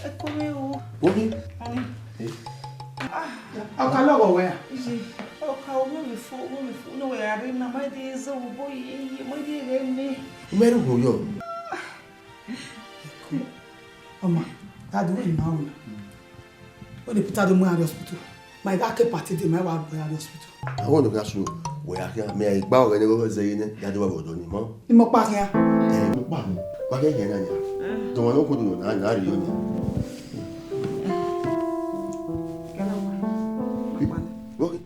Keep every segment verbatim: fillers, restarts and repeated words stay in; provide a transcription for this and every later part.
Ẹ kọ mwẹ o. Omi. Ọni. Eh. Ah. Ọka lọghọ wẹ a? Iye, ọka, ọ mwẹ fo, ọ mwẹ fo, ne wẹ gha rre na, ma de zẹ vbe obọ ye, ye, ma de ghẹ mẹ. Mẹ rhu yọ. Ọma, dadu, wẹ ma ru na. Wẹ ne Peter do mu iran rre hospital. Ma I gha ke party dee, ma I wa gu iran rre hospital. Àwọn ọ̀nà kan sùn, wẹ̀ á kí a, mẹ ì gbá ọ̀rẹ́ ní ọgọ́gọ́ zẹ yín ní, yá dé wà bọ̀dọ̀ ni mọ́. Ni mo pa khian. Ẹ, mo pa mi, pa kẹ́ yẹn náà ni. Tọmọ náà kò dùn náà, náà rí yọ ni. Okay.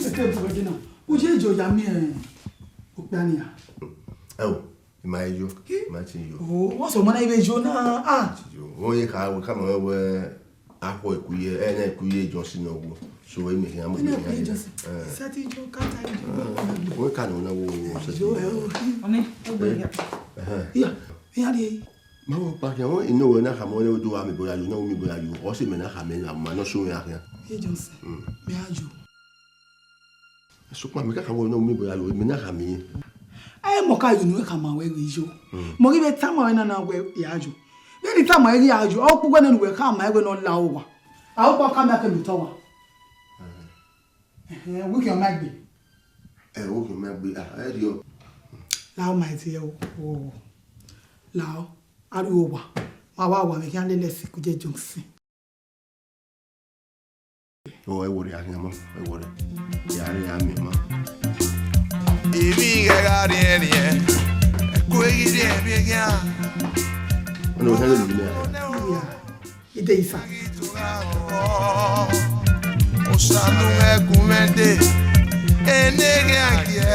Ete bu ẹdẹ na, u ye jọ ya miẹn okpia nia. Ẹ o, ima yo, ima ti yo. O, wọ́n sọ mọ́ náà ibe yo náà. Ah. Yo, wọ́n yẹ ká wẹ ká mọ̀ wẹ́ akhọ ẹkuye, ẹ na ẹkuye Johnson ọgwọ. So ẹ mẹ khian mo. Ẹ na ẹkuye Johnson. Ẹ. Sati jo kata jo. Wọ́n kà ní ọ̀nà wo wọ́n sọ. Yo, ẹ o. Ọni, ó gbé ya. Ẹhẹn. Iya, iya de. Ma wo pa kẹ, wọn inú wẹ na khama wẹ ne odo wa mi boya yo, na wo mi boya yo. Ọ sẹ mẹ na khama na, ma nọ so ya khian. Ẹ Johnson, mẹ a yo. Sokpan mẹ ka khama wẹ ne wo mi boya yo, mẹ na khama. Ẹ mọ ka yo nu khama wẹ ghi yo. Mọ ghi vbe tama wẹ na na wẹ ya yo. Vbene I tama wẹ ghi ya yo, ọ kpugbe nene wẹ khama wẹ ne ọ la owa. A o kpa khama ke lutọ wa. Ẹhẹn, wiki ọ ma gbe. Ẹ, wiki ọ ma gbe, ah, ẹ riọ. Lao ma ti ẹ o, o, o. Lao, a ru owa. Ma wa wa, mẹ khian lele ẹse ku je Johnson. O, ẹ wo rre, a khian ma, ẹ wo rre. Ya rre, ya miẹn ma. Ivbi ghẹ gha riẹnriẹn, ẹko ghi riẹn vbe eghian. Ọnọ, wẹ khian lele mi a. Ide isa. Osanu ẹgumẹde, eneghe agiẹ.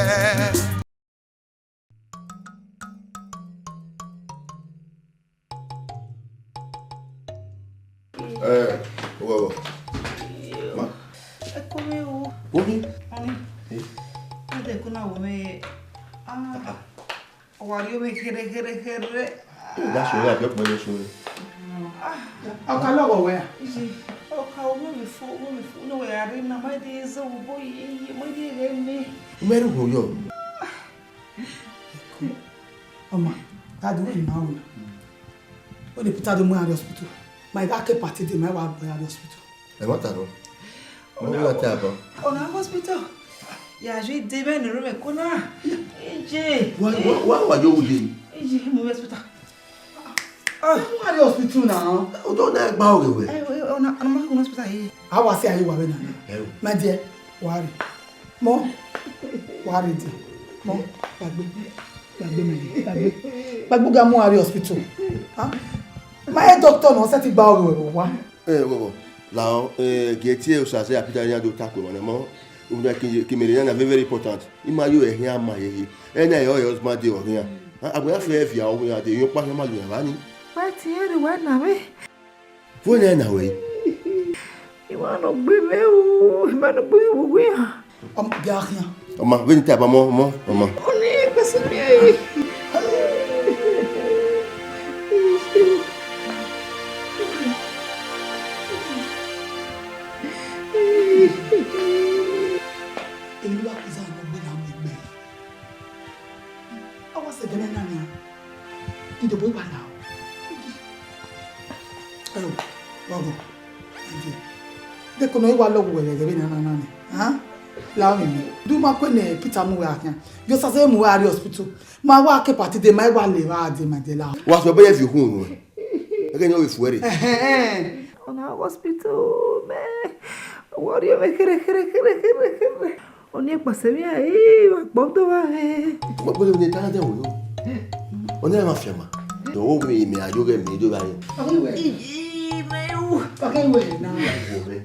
Ẹ, wọ, wọ. Ma. Ẹ kọ mwẹ o. Omi. Ọni. Ẹ. Ẹ dẹ kọ na wọ mwẹ. Ah. Ọ wa rhie ovbi kherhe, kherhe, kherhe. Ẹ, that's all right, just manage it. Ah. Ọka lọghọ wẹ a? Iye, ọka, ọ mwẹ fo, ọ mwẹ fo, ne wẹ gha rre na, ma de zẹ vbe obọ ye, ye, ma de ghẹ mẹ. Mẹ rhu yọ. Ọma, dadu, wẹ ma ru na. Wẹ ne Peter do mu iran rre hospital. Ma I gha ke party dee, ma I wa gu iran rre hospital. Ẹ ma ta nọ. Wọ́n wá tẹ àbọ̀. Ọ̀nà hospital. Ya ju ide bẹ́ẹ̀ ni room ẹ̀kọ́ náà. Ije. Wá, wá, wá, wá yóò wúye. Ije, mo bẹ hospital. Ah, wọ́n wá dé hospital náà. Ọjọ́ náà gba ọ̀rẹ́ wẹ̀. Ẹ, ẹ, ọ̀nà, ọ̀nà máa kún hospital yìí. A wá sí ayé wa bẹ́ẹ̀ náà. Ẹ o. My dear, wá rè. Mọ, wá rè dì. Mọ, gbàgbé, gbàgbé mi, gbàgbé. Gbàgbé ga mú wa rè hospital. Ah? Ma ẹ doctor náà, ọ sẹ ti gba ọ̀rẹ́ wẹ̀ wá. Ẹ, wọ, wọ. Lahọ, ẹ, gie tie Osa zẹ Peter iran do ta kue mwa nẹ mọ. Una ki, ki mere iran na very, very important. I ma yo ẹre khian ma yeye. Ẹ na yọ husband de ọ khian. A, a wẹ a fẹ via ọ khian de, yọ kpa khian ma yo ẹre vba ni. Wẹ tie rre wẹ na vbe. Vwẹ na na wẹ. I ma nọ gbe mwẹ o, I ma nọ gbe mwẹ vbe uwu iran. Ọmọ, gie a khian. Ọma, vbene I tama ọmọ, ọmọ, ọma. Ọni, pese mi e. Èmi ló wá kú sáà ló gbé làwọn ẹgbẹ́ yìí. Ọ wá sẹgẹrẹ náà ni a. Ìdòbó wà náà. Ẹ o, wá bọ̀. Ẹ jẹ́. Deko nọ, I wa lọghọ wẹ vbe ẹghẹ vbe nana na nẹ. Han? La ọmọ mi. Du ma kue ne Peter mu wẹ akhian. Yo sase mu wẹ a rre hospital. Ma wa ke party dee, ma wa le vbe a dee, ma dee la. Wa sẹ obọ ye viọ ukhunmwu nuẹn. Ẹghẹ ne ọ vbe fu ẹre. Ẹhẹn. Ọna hospital mẹ. Wọ rhie mwẹ kherhe, kherhe, kherhe, kherhe, kherhe. Ọni ekpa sẹ mwẹ a, ee, wa kpọ do vba hẹ. Wa kpọ do vba hẹ, ta da wo yo. Ọni ẹ ma fian ma. Do wo mi, mi a yo ghe mi do vba hẹ. Iji, mẹ u. Wo mẹ.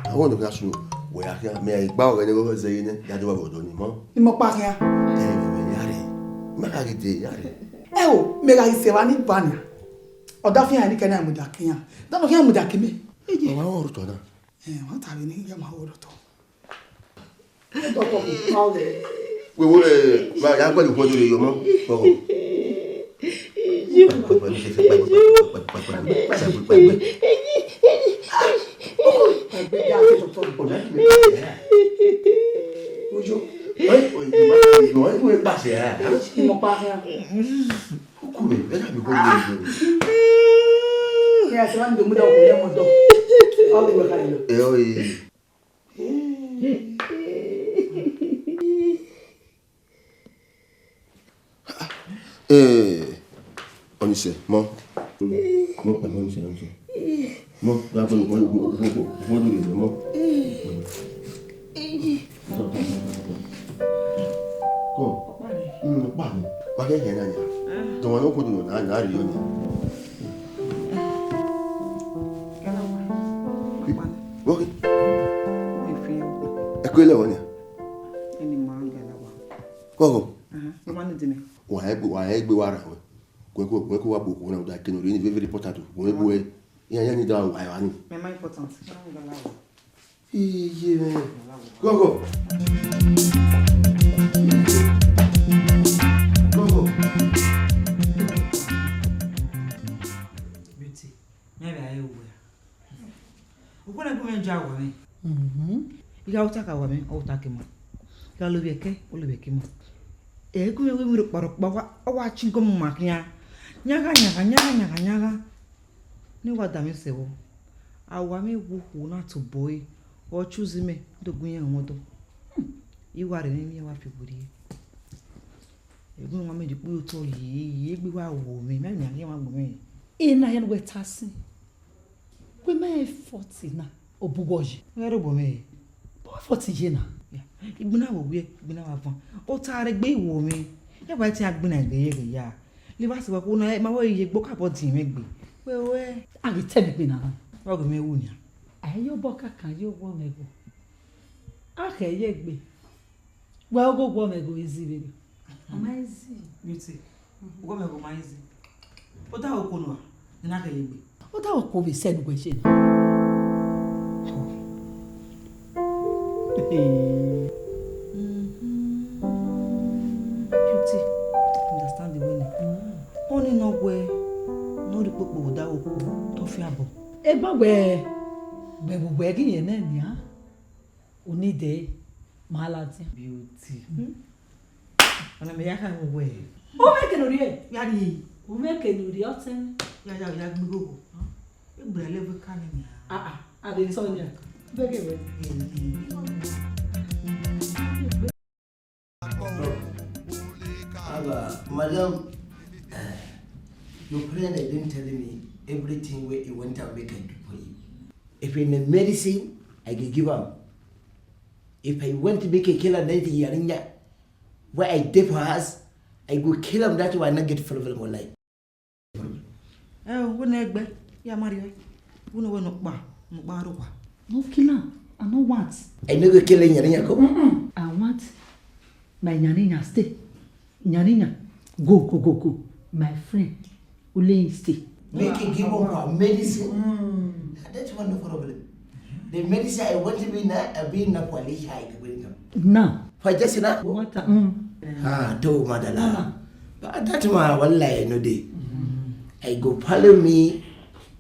Àwọn ọ̀nà kan sùn, wẹ̀ á khian, mẹ ì gbá ọ̀rẹ́ ní ọgọ́gọ́ zẹ yé nẹ, ya dé wà bọ̀dọ̀ ni mọ́. Ni mo pa khian. Ẹ, mẹ, mẹ, ya rè. Má ka gidi, ya rè. Ẹ o, mẹ gha ise wa ni ba nia. Ọ da fi hàn ni kẹ na mu da kian. Da no khian mu da ki mẹ. Ọ wa wọ rutọ na. Ẹ, wa ta vbe ni ya ma wọ rutọ. Ẹ dọ tọ ko pa wẹ. Wẹ, wẹ, ma ya gbẹdun kọjọ le yọ mọ. Bọ. Iji. Iji. Iji. Iji. Ọna ghi mwẹ kpasẹ ra? Ojo, ẹ, ẹ, ẹ, ẹ, ẹ, ẹ, kpasẹ ra? Mo kpa khian. Uku mwẹ, ẹ na mi kọ ye. Ya se wa ndo mu da ko le mo do. Ọ ru wa ka lo. Ẹ, ọ, ẹ. Eh, Ọnise, mọ. Mọ, pẹ̀lú Ọnise, Ọnise. Mọ, gba gbẹnu, mọ, mọ, mọ, mọ, mọ, mọ, mọ. Kọ. Mm, pa mi. Pa kẹ kẹ na nya. Tọmọ no kodo na, na ri yo nya. Okay. Ẹ kọ lẹ wọ nya. Kọ. Wa egbe, wa egbe wa ra wẹ. Wẹ ko, wẹ ko wa bu okhuo na, da kene ori ni very important. Wẹ bu ẹ, iran, iran ni da wa wa ni. Mẹ ma important. Iye mẹ. Gogo. Gogo. Beauty, mẹ vbe a ye wẹ. Okhuo na gu mwẹ ja wa mwẹ. Mhm. I gha ota ka wa mwẹ, ọ ota ke ma. I gha lovbiẹ ẹkẹ, ọ lovbiẹ ẹke ma. Ẹ gu mwẹ wẹ mwẹ rhọkpa rhọkpa, ọ wa, ọ wa chin gọmọ ma khian. Yagha, yagha, yagha, yagha, yagha. Ne wa da mwẹ sẹ vbọ. A wa mwẹ wu okhuo na tobọ ẹre, ọ choose mẹ, do gu iran mwẹ ọdọ. Hmm. I wa rre mwẹ, iran wa fi werriẹ. Ẹ gu mwẹ wa mẹ de kpuyotọ ye, ye egbe wa wo mwẹ, mẹ, mẹ, mẹ, mẹ, mẹ. Ena hia ne uwẹ ta sin. Wẹ ma effort na, ọ bu uwẹ ye. Ẹ rhọgbọ mwẹ. Bu effort ye na. Ya, igbinna vbe owiẹ, igbinna vbe avan. Ota rre egbe iwo mwẹ. Ẹ wa te iran gbinna egbe ye ghe ya. Levba sẹ vbe okhuo na, ma wẹ iye egbe ọkabọ din mwẹ egbe. Wẹ wẹ. A ghi te mwẹ egbe na na. Wa ghe mwẹ wu nian. A ye obọ kakan ye owa mwẹ gho. A khẹ ye egbe. Wẹ oghogho mwẹ gho easy vberriọ. Ọ ma easy. Beauty. Oghogho mwẹ gho ma easy. Ọ da okhuo nua, ne a na khẹ ye egbe. Ọ da okhuo vbe sẹ ne uwẹ ye na. Beauty, understand the way nẹ. Ọni nọ wẹ, ne ọ rhie ikpokpo vbe odaro okhuo, te ọ fiabọ. Egbe wẹ, wẹ vbe uwẹ ghi yẹn nẹ nian, u need ẹre, ma ladian. Beauty. Ọna mẹ ya kha vbe uwẹ. U mwẹ eke ne u rhie? Ya rhie. U mwẹ eke ne u rhie, ọtẹn. Ya, ya, ya gbe igho. Egbera lẹ vbe ka nẹ nian. Ah, ah, a vbe sọ nian. Bẹghe wẹ. Aba, madam, eh, your friend, I didn't tell me everything where he went and make I do for you. If in the medicine, I can give am. If I want to make a kill and anything, yarinya, where I did for us, I go kill am. That's why I not get problem for life. Ẹ o, wẹ ne ẹgbẹ, ya ma rriọ. Wẹ ne wẹ nọkpa, nọkpa rhọkpa. No kill am, I no want. I no go kill yarinya ko. Mm-mm. I want my yarinya stay. Yarinya, go, go, go, go. My friend, only stay. Make you give up our medicine. Mm. That's one no problem. The medicine I want to be now, I be in Napoli, I go bring them. Now. For just now? What? Mm. Ah, to madala. Mama. But that one, wallahi, no dey. Mm. I go follow me,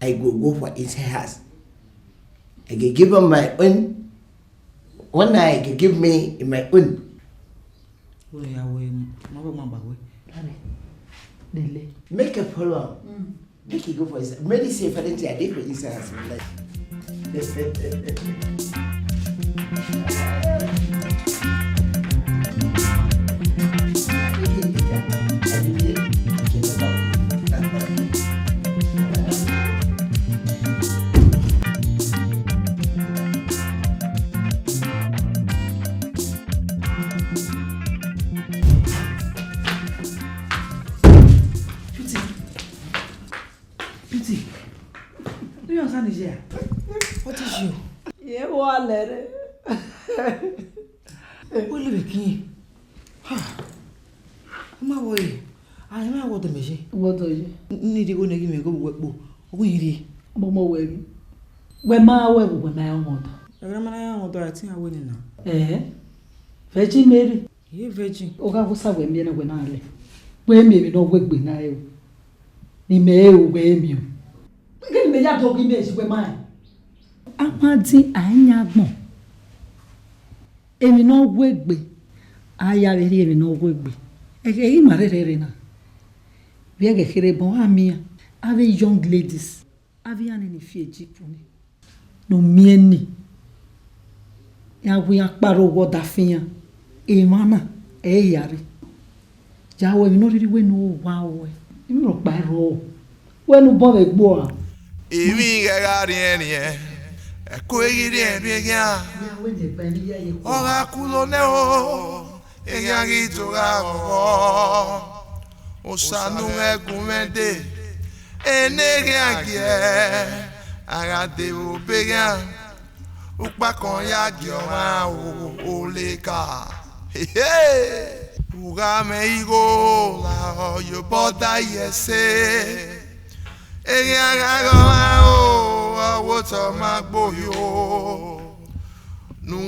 I go go for inside house. I go give him my own. One I go give me in my own. Wẹ ya wẹ, ma bọ ma ba wẹ. Daddy, dele. Make a follow am. Mm. Make e go for inside. Medicine, if anything, I dey for inside house, like. Beauty. Beauty. Do you understand this here? What is you? Ye wa lẹre. Wẹ lele vbe kin. Ha. Ma wọ ye. A ma wọ dẹ mẹ ye. Wọ dọ ye. Ni di go ne gi mẹ go wẹ kpo. Ogun yi ri. Mo mo wẹ ri. Wẹ ma wẹ wẹ ma ya wọn dọ. Ẹ ma na ya wọn dọ, a ti ya wẹ ni na. Eh. Virgin Mary. Ye virgin. Ọ gha wẹ sa wẹ miẹn na wẹ na lẹ. Wẹ miẹn emwi ne ọ wegbe na re o. Ne imẹ re o, wẹ miẹn o. Ghe ne imẹ ya do ghi miẹn esi wẹ ma rẹn. Amadi a i yan agbọn, Emwi ne ọ wegbe, a ya vbe rhie emwi ne ọ wegbe. Ẹghẹ ima rherhe rre na, vbe ẹghẹ kherhe bọ, a miẹn avbe young ladies, avbe iran ni fi ejip ni, ne u miẹn ni, iran wẹ iran kpa rre owa ọdafẹn iran, emwa na, ẹ i hia rre. Ya wẹ emwi ne ọ rhirhi wẹ ne u wa ruẹ, emwi rhọkpa i rrọọ, wẹ ne u bọ vbe egbe ua. Emwi ghẹ gha riẹnriẹn, ẹko ghi riẹnriẹn eghian. Ọ gha kulo nẹ o, eghian ghi do gha ghọghọ. Osa ne u mwẹ gu mwẹ dee, ene eghian giẹ, a gha de vbe obọ eghian, ukpakọn ya gie ọmwa oleka. U gha mwẹ igho lahọ ye obọ da ye ẹse, eghian gha ghe ọmwa o, ọ wẹ otọ ma gbe oyo, ne u